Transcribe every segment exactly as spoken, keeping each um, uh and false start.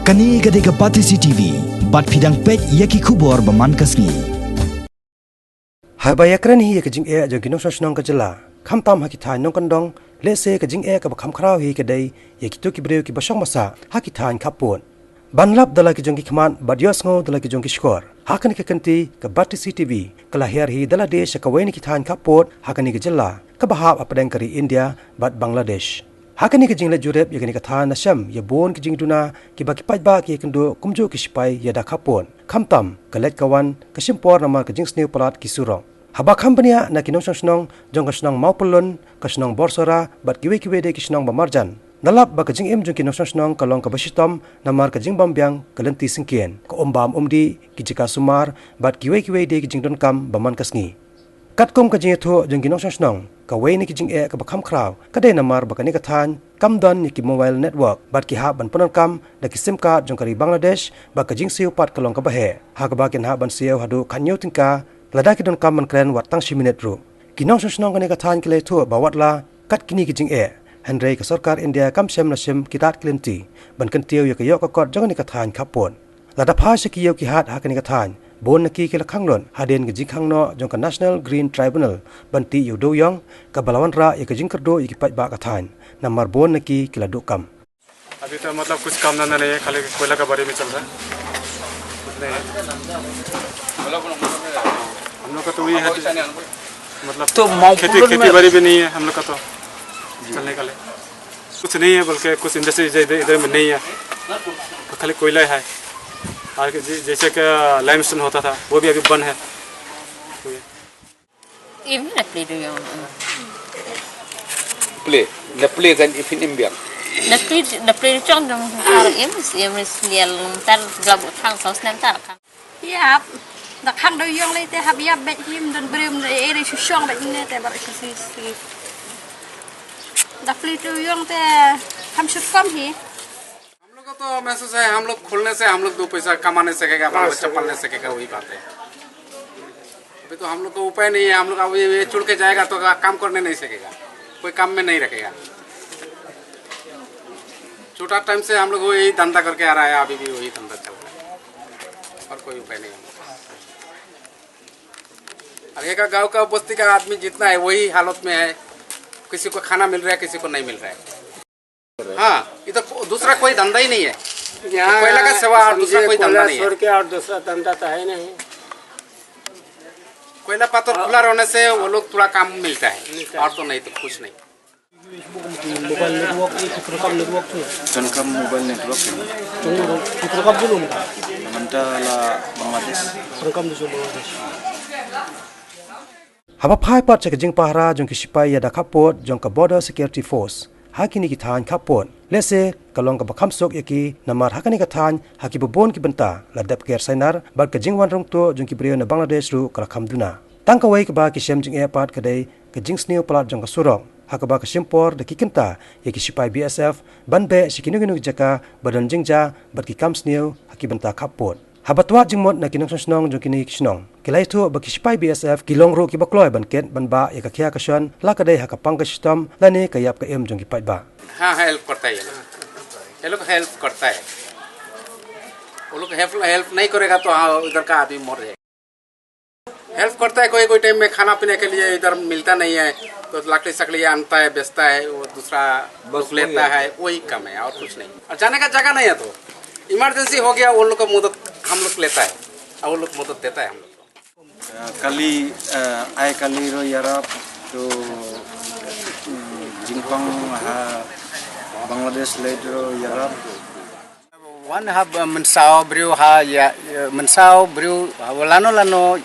Kane ka dei ka Batesi T V, bad phi dang peit ïa ki khubor ba man ka sngi. Haba ïakren hi ïa ka jingeh jong ki nongshong shnong ka jylla, khamtam ha ki thaiñ nongkyndong, lehse ka jingeh kaba kham khraw hi ka dei ïa kito ki briew kiba shong ba sah ha ki thaiñ khappud. Ban lap da la ki jong ki khmat bad ïohsngew da la ki jong ki shkor, ha kane ka kynti ka Batesi T V ka la hiar hi da lade sha kawei na ki thaiñ khappud ha kane ka jylla kaba hap hapdeng ka ri India bad Bangladesh. Ha kane ka jingleit jurip ïa kane ka thaiñ la shem ïa bun ki jingduna kiba ki paidbah ki ïakynduh kumjuh ki shipai ïada khappud. Khamtam ka leit ka wan ka shim por namar ka jingsniew palat ki surok. Haba kham bniah na ki nongshong shnong jong ka shnong Mawpyllun, ka shnong Borsora bad kiwei kiwei de ki shnong ba marjan, da lap ba ka jingim jong ki nongshong shnong ka long kaba shitom namar ka jingbym biang ka lynti syngkien, ka um bam um dih, ki jaka sumar bad kiwei kiwei de ki jingdonkam ba man ka sngi. Katkum ka jingïathuh jong ki nongshong shnong, kawei na ki jingeh kaba kham khraw ka dei namar ba kane ka thaiñ kam don ïa ki mobile network bad ki hap ban pyndonkam da ki sim card jong ka ri Bangladesh bad ka jingsiew pat ka long kaba heh, ha kaba kin hap ban siew haduh khathynñiew tyngka lada ki donkam ban kren wat tang shi minit ruh. Ki nongshong shnong kane ka thaiñ ki la ïathuh ba watla kat kine ki jingeh, hynrei ka sorkar India kam shym la shim ki tad ki lynti ban kyntiew ïa ka ïoh ka kot jong kane ka thaiñ khappud. Lada phai sha ki ïew ki hat ha kane ka thaiñ, bun na ki ki la khang lut hadien ka jingkhang noh jong ka National Green Tribunal ban tih ïa u dewïong, kaba la wanrah ïa ka jingkyrduh ïa ki paidbah ka thaiñ, namar bun na ki ki la duh kam. अभी तो मतलब कुछ काम धंधा नहीं है, खाली कोयला का बारे में चल रहा है। कुछ नहीं है। हम लोग का तो वही है, मतलब तो माउंट खेती, पुलुन खेती में बाड़ी भी नहीं है हम लोग का तो चलने का लिए। कुछ नहीं है, बल्कि कुछ इंडस्ट्री इधर, इधर में नहीं है, तो खाली कोयला है। और जै-, जैसे कि लाइमस्टोन होता था, वो भी अभी बंद है। Im na pli du yong. Pli, na pli kan ipin im biang. Na pli, na pli chong dong tar im, im liel tar gabu thang sos nem tar kan. Yap, da khang du yong le te hap yap bet him don brem da eri shu shong bet ne te bar ka si si. Da pli du yong te ham shut kam hi. हम लोग को तो महसूस है, हम लोग खोलने से हम लोग दो पैसा कमा नहीं सकेगा, बाल बच्चा पालने सकेगा, वही बात है। अभी तो हम लोग को उपाय नहीं है, हम लोग अब ये, ये छोड़ के जाएगा तो का-, काम करने नहीं सकेगा, कोई काम में नहीं रखेगा। छोटा टाइम से हम लोग वही धंधा करके आ रहा है, अभी भी वही धंधा चल रहा है, और कोई उपाय नहीं है। आगे का गांव का बस्ती का आदमी जितना है वही हालत में है, किसी को खाना मिल रहा है, किसी को नहीं मिल रहा है। हाँ, इधर को-, दूसरा कोई धंधा ही नहीं है। यहाँ कोयला का सिवा और दूसरा समझिए, कोई धंधा कोयला नहीं है। छोड़ के और दूसरा धंधा तो है नहीं। कोयला पत्थर खुला रहने से वो लोग थोड़ा काम मिलता है, मिलता है। और तो नहीं तो कुछ नहीं। मोबाइल नेटवर्क, ये किस रकम नेटवर्क है? Tangkam mobile network ini. Tunggu, kitu rekam dulu, minta. Mentala Bangladesh. Rekam dulu Bangladesh. Haba phai pat sha ka jingpahara jong ki sipai ïada khappud jong ka Border Security Force ha kine ki thaiñ khappud, lehse ka long kaba kham suk ïa ki, namar ha kane ka thaiñ ha kiba bun ki bynta la dep ker sainar bad ka jingwan rung tuh jong ki briew na Bangladesh ruh ka la kham duna. Tang kawei kaba ki shem jingeh pat ka dei ka jingsniew palat jong ka surok, ha kaba ka shim por da ki kynta ïa ki sipai B S F ban beh sha kino kino ki jaka ba don jingjia bad ki kam sniew ha ki bynta khappud. Haba twad jingmut na ki nongshong shnong jong kine ki shnong, ki la ïathuh ba ki sipai B S F ki long ruh kiba kloi ban kit ban bah ïa ka khia ka shon, la ka dei ha ka pang ka shitom lane ka ïap ka im jong ki paidbah. हाँ, हेल्प करता है ये लोग। ये लोग हेल्प करता है। वो लोग हेल्प, हेल्प नहीं करेगा तो हाँ, उधर का आदमी मर जाएगा। हेल्प करता है, कोई कोई टाइम में खाना पीने के लिए इधर मिलता नहीं है, तो लकड़ी सकड़ी आनता है, बेचता है, वो दूसरा बस लोग वही लेता है। है, वही काम है और कुछ नहीं। और जाने का जगह नहीं है, तो इमरजेंसी हो गया, वो लोग का मदद हम लोग लेता है और वो लोग मदद देता है हम लोग को। Kali, eh, ai kali ruh ïarap, to, mm, jingpang ha Bangladesh leit ruh ïarap. Wan ha, eh, mynsaw briew ha ïa, eh, mynsaw briew ha lano lano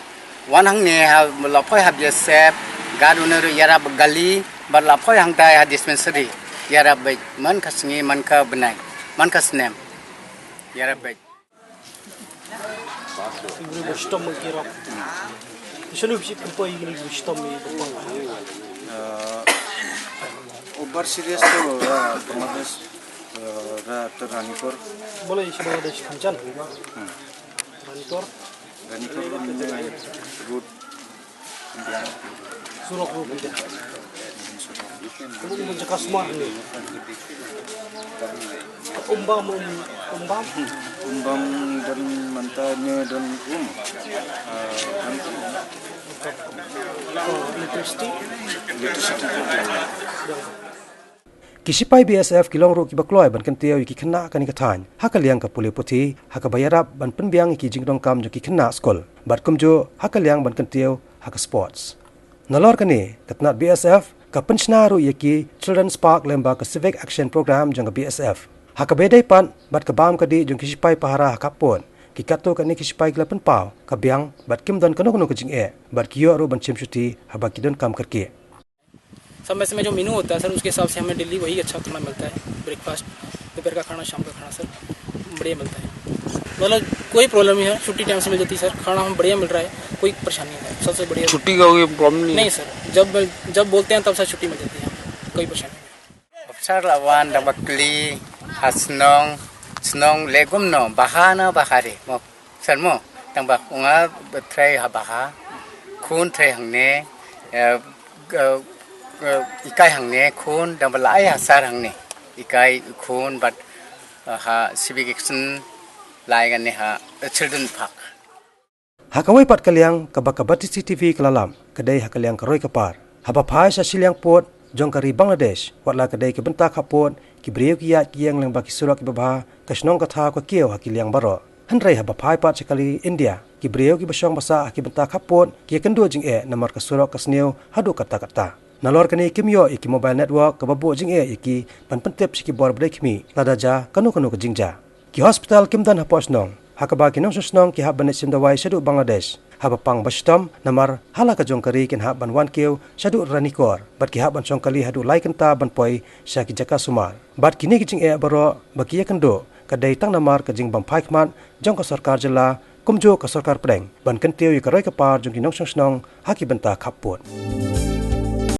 wan hangne ha la phoi ha B S F, gad une ruh ïarap kali, bad la phoi hangtai ha dispensary ïarap beit man ka sngi, man ka bnai, man ka snem ïarap beit. Ibu bostom mengkirap. Selalu bisi kumpai ini bostom ini. Eh, over serious to, eh, Bangladesh, eh, ra-, to Ranikor. Boleh isi Bangladesh Kanchan. Hmm. Ranikor. Ranikor road. Surok road. Kamu mau jaka smart ni. Umba mau Kumbam don mynta ne don um. Ah, electricity. Electricity. Ki sipai B S F ki long ruh kiba kloi ban kyntiew ïa ki khynnah kane ka thaiñ ha ka liang ka pule puthi, ha kaba ïarap ban pynbiang ïa ki jingdonkam jong ki khynnah skul, bad kumjuh ha ka liang ban kyntiew ha ka sports. Nalor kane, ka tnat B S F ka pynshna ruh ïa ki Children's Park lyngba ka Civic Action Program jong ka B S F, ha kaba ïadei pat bad ka bam ka dih jong ki sipai pahara ha khappud. Ki katto katne ki sipai ki la pynpaw ka biang bad kim don kano kano ka jingeh, bad ki ïoh ruh ban shim shuti haba ki donkam kyrkieh. समय समय जो मेनू होता है सर, उसके हिसाब से हमें डेली वही अच्छा खाना मिलता है। ब्रेकफास्ट, दोपहर का खाना, शाम का खाना सर, बढ़िया मिलता है। मतलब कोई प्रॉब्लम नहीं है, छुट्टी टाइम से मिल जाती है सर, खाना हम बढ़िया मिल रहा है, कोई परेशानी नहीं है, सबसे बढ़िया। छुट्टी का कोई प्रॉब्लम नहीं है? नहीं सर, जब जब बोलते हैं तब सर छुट्टी मिल जाती है, कोई परेशानी नहीं है। Sar lawan da bakli ha snong, snong legum no bahana bahari mo. San mo, tang bak unga betrei ha baha, khun trei hangne, eh, eh, eh, ikai hangne khun, tang balai ha sar hangne ikai khun, bad, eh, ha civic action lai kan ne ha, eh, children park. Ha kawei pat ka liang kaba ka Batesi T V ka la lap, ka dei ha ka liang ka roi ka par. Haba phai sha shiliang pud jong ka ri Bangladesh, wat la ka dei ka bynta khappud, ki briew ki ïaid ki ïeng lyngba ki surok kiba bha, ka shnong ka thaw ka kiew ha ki liang baroh. Hynrei haba phai pat sha ka ri India, ki briew kiba shong ba sah ha ki bynta khappud ki ïakynduh jingeh namar ka surok ka sniew haduh katta katta. Nalor kane kim ïoh ïa ki mobile network kaba buh jingeh ïa ki ban pyntip sha ki bor ba dei khmih lada jia kano kano ka jingjia. Ki hospital kim don hapoh shnong, ha kaba ki nongshong shnong ki hap ban leit shim dawai shaduh Bangladesh. Haba pang ba shitom namar ha la ka jong ka ri kin hap ban wan kiew shaduh Ranikor, bad ki hap ban shong kali haduh lai kynta ban poi sha ki jaka sumar. Bad kine ki jingeh baroh ba ki ïakynduh ka dei tang namar ka jingbymphai khmat jong ka sorkar jylla kumjuh ka sorkar pdeng ban kyntiew ïa ka roi ka par jong ki nongshong shnong ha ki bynta khappud.